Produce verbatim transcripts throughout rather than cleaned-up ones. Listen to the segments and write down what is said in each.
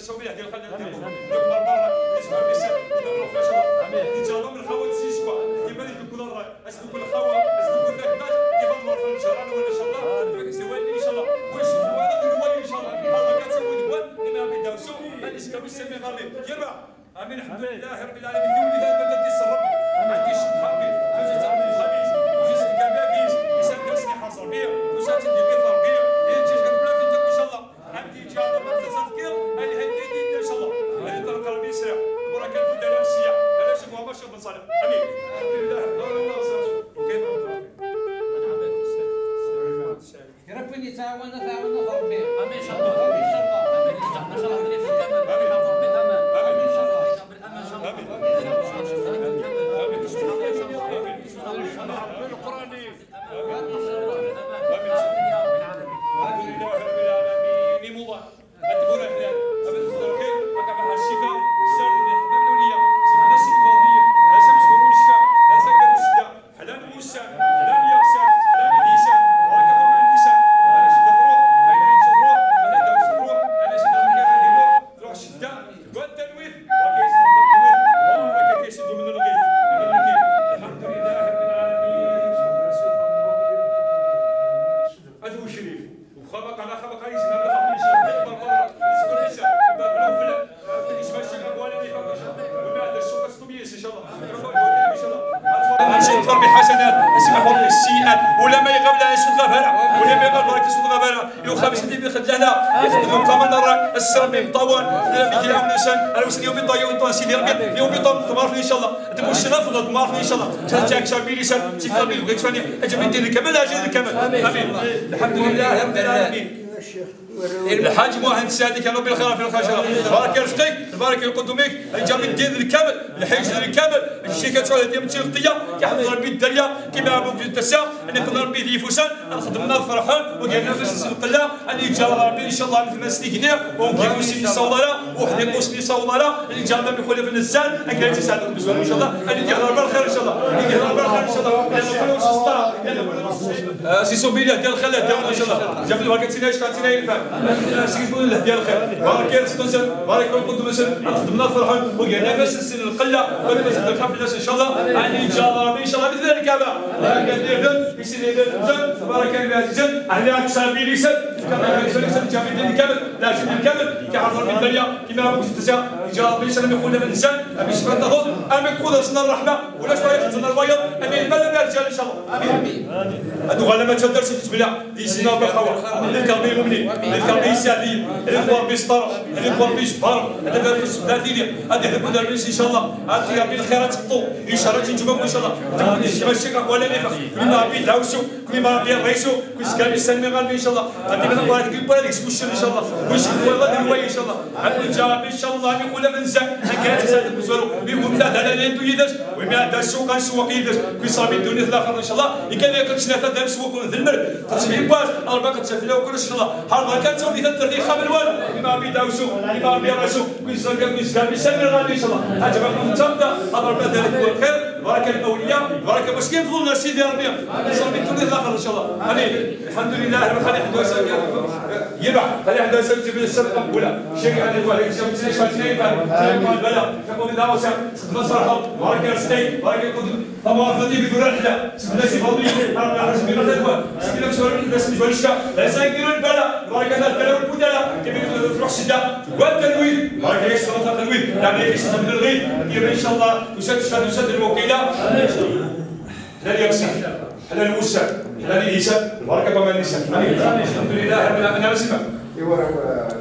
شوفي هذه الخلل ديالكم. لوك مرة مرة يسمع ميسان يدور في شهر. إن شاء الله من خاوة سيسوا. كيما اللي تقول الرأي. أش تقول الخاوة؟ أش تقول ذاك الناس؟ كيف نمر في الجيران ولا إن شاء الله؟ تبقى سوالي إن شاء الله. ويشوفوا هذا من هو إن شاء الله. هذا كان سوي دبان. إنما بداوسو. أنا إسكابي سمي غالي. يربح. آمين. الحمد لله رب العالمين. يولي هذا ما تدي السر. ما عنديش حبي. وجدت عبد الخميس. وجدت كبابيس. إنسان كان سني حاصر بيا. وساعتي ديالي فرقية. هي تجي غد بلا فيتك إن شاء الله. عندي إن شاء الله ما تزكير. هاي هاي دي دي إن شاء الله. هاي طرق ربي يسرع. بركة الهدى لا السياح. لا لا شوفوا ما شوف بنصالح. آمين. الحمد لله. لا لا لا. وكيف؟ يا رب اللي تعاون تعاون ربي. آمين إن شاء الله. آمين إن شاء الله. آمين إن شاء الله. آمين إن شاء الله. آمين إن شاء الله. الحمد لله رب العالمين. هذا هو الشريف. وخبق على خبق، هاي يسمع بالخبر، يسمع بالخبر، يسمع بالخبر، يسمع بالخبر. يسمع الشيخ أبو علي، وما هذا السوق السطوبيس إن شاء الله. إن شاء الله. نشوف ربي حسنات، يسمحوا لي السيئات، ولا ما يغفل عن سوق غفرة، ولا ما يغفل عن سوق غفرة. يوم خمس دي بيخد لنا، يخدم من قبل نرى السلام من طوال، إلى ميتين أو نسان، أنا وسني يوم يطيو يطوان سيدي ربي، يوم يطوان تبارك إن شاء الله. تبوش نفضل تبارك إن شاء الله. تاك شابي لسان، سيدي ربي يبقى يتفاني، أجب الدين كامل، أجل كامل. آمين. الحمد لله رب العالمين. الحاج مهند السادي كانوا بالخير في الخشرة. بارك رزقك، بارك قدومك، جاب الدين الكامل، الحج الكامل، الشيكة تشوف هذه من تلقية، كيحضر ربي الدريا، كيما أبوك في التسا، أن يقدر ربي في فوسان، نخدم الناس فرحان، وقال لنا في السلسلة القلة، أن يجعل ربي إن شاء الله مثل ما استيقنا، ونكيف سني صوضرة، وحدي قوسني صوضرة، أن يجعل ربي يخلف النزال، أن يجعل تساعد بالزوال إن شاء الله، أن يجعل ربي الخير إن شاء الله، أن يجعل ربي الخير إن شاء الله، أن يكون مستعار، أن يكون مستعار. آه، سي صوبي، الله يدير الخير، الله يدير الخير إن شاء الله. جاب البركة تينا، شفعة تينا ينفع. آه، سي صوبي، الله يدير الخير. بارك يا سي بارك الله يكون مسلم. خدمنا فرحان، وقعنا في سلسلة القلة، وقعنا في الخاف الناس إن شاء الله. يعني إن شاء الله ربي، إن شاء الله بإذن الله كذا. بارك الله يدير، يسير يدير، بارك الله عزيزا. على أكثر من لسان. كما يسلم جميع الدين كامل، لا شيء كامل، كي حضر من الدنيا، كما أبو جدتها، إن شاء الله ربي يسلم يقول لنا الإنسان، أبي سبحانه تاخذ، أبي كل رسول الرحمة. ولا شوية خدمنا البيض، أمين المال يا رجال إن شاء الله. آمين. هادو غالا ما تقدرش تتبلع، دي سينا بخوا، اللي كان بيه مبني، اللي كان بيه سعدي، اللي كان بيه سطر، اللي كان بيه جبار، هذا كان بيه سبعة ديالي، هذا يحب دار إن شاء الله، هذا يا بيه الخيرات تطو، إن شاء الله تنجمع إن شاء الله، تكون الشيء ماشي كاع ولا نفع، كل ما بيه داوسو، كل ما بيه ريسو، كل سكان يسلم غالبي إن شاء الله، هذه من الله يقول لك سبوشن إن شاء الله، ويش هو الله ديال إن شاء الله. عبد الجاب إن شاء الله يقول لك نزع، كانت هذا المزور، يقول لا لا لا يدو يدس، وما عندها السوق نسوق يدس، كي صابي الدنيا في الآخر إن شاء الله، يقال لك شنا ثلاثة نسوق ذمر، تسمي باس، أربعة كتشاف له كل إن شاء الله، هذا كان تسوي ثلاثة دي خامل والو، ما بيداوسو، ما بيراسو، كي صابي كي صابي سمي غالي إن شاء الله، هذا ما كنت تبدا، أمر ما ذلك هو الخير، بركة الأولياء، بركة مسكين فضلنا سيدي ربي، صابي الدنيا في الآخر إن شاء الله، آمين. الحمد لله رب العالمين. يبع هذا عنده سبب جبل السبب قبوله. شيخ هذا هو هذا الشيء اللي شفت لي بعد. بلا شكون إذا وسع. خدمة صراحة. بارك يا سيدي، بارك يا قدر. طبعا فدي بدون رحلة. سبنا سي فاضي. أنا حسبي ما تدوى. سبنا سوى الناس من جوال الشام. لا سايقين البلا. بارك الله البلا والبدلا. كيف يقول في الوحش ده. والتنوير. بارك يا شيخ التنوير. يعني يا شيخ من الغيب. كيف إن شاء الله. وسد شهد وسد الوكيلة. لا يا سيدي. حلال الوسع، حلال الإنسان، البركة وما النساء. آمين. الحمد لله رب العالمين. أنا مسلم.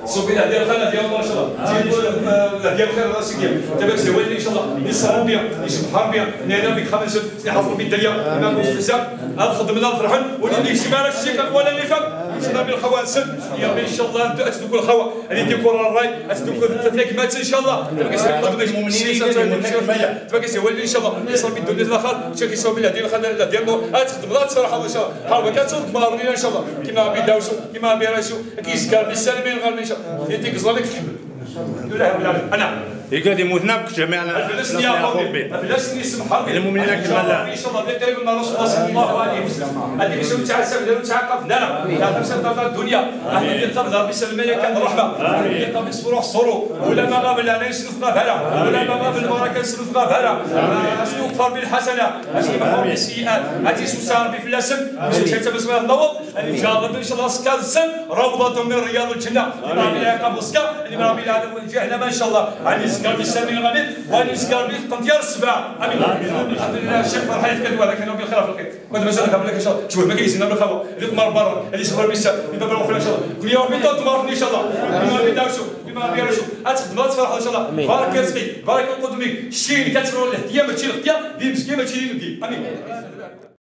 صوبي له ديال الخير، ديال الله إن شاء الله. زيد، آه، له ديال الخير، راسك ديال. تبارك سي والدي إن شاء الله. يسر ربي، يسبح ربي، نعلم بك خمس، سنحط ربي الدنيا، ما كنتش تنسى. هاد الخدمة لا فرحان، ولي لي شي مال الشيك ولا اللي فات. إن شاء الله بالخوان سن، يا ربي إن شاء الله أنت أتدوك الخوا. هذه ديكور الراي، أتدوك التاك مات إن شاء الله. تبارك سي والدي، تبارك سي والدي إن شاء الله. يسر ربي الدنيا الآخر، شيخ يسر ربي الهدي الخير، لا ديال نور. أتخدم، لا تصرح الله إن شاء الله. ها هو كان صوت مارني إن شاء الله. كيما ربي داوسو، كيما ربي راسو، كيزكى ربي السالمين غير إن شاء الله. يديك الظالم تحمل. الحمد لله رب العالمين. أنا. يقعد يموتنا بك جميعنا. Fell-asen ya Ṛebbi, fell-asen yesmeḥ Ṛebbi. المؤمنين كما لا. إن شاء الله, إن شاء الله, d iqrib n Ṛṛasul صلى الله عليه وسلم. Ad imcew ttɛassa, ad ttɛaqab, la, la, la, xemsa ṭṭafa dunya. Ad iqabel Ṛebbi s lmalayka n ṛṛeḥma. Ad iqabel s furuḥ ṣṣuru. Wala ma ɣab lɛana yesnuf ɣab hala. Wala ma ɣab lbaraka yesnuf ɣab hala. Ad s-yukfar bilḥasana. Ad s-yemḥu biseyyi'at. Ad yeswesɛ Ṛebbi fell-asen. Yeswesɛ tabasma n laweḍ. Ad inǧa Ṛebbi, إن شاء الله, ṣṣka-nsen rawḍatun min riyaḍ lǧenna. Ad imɛa Ṛebbi lɛiqab ṣṣka. Ad imɛa Ṛebbi lɛadab n ǧahannama, إن شاء الله. Ad yezger Ṛebbi sami, amin. Wa ad yezger Ṛebbi qendyar ssebɛa. Amin. الحمد لله, Ccix, ferḥeɣ-ak, walakin Ṛebbi lxir ɣef lxir. Wad mazal nxaf lak, إن شاء الله. Cweh ma kan yezin Ṛebbi lxir. Di tmar berra. Ad yezger Ṛebbi ssa. Di bab lɣefra, إن شاء الله. Kun ya Ṛebbi, ṭṭal tmart, إن شاء الله. Kun ya Ṛebbi, daɛsu. Kun ya Ṛebbi, daɛsu. Ad txedmeḍ, ad tferḥeḍ, إن شاء الله. Amin. Barek rizqi. Barek lqudum-ik. Cci-inek ad tt-rreɣ lehdiya, mačči lehdiya d imezgi, mačči d inebgi. Amin.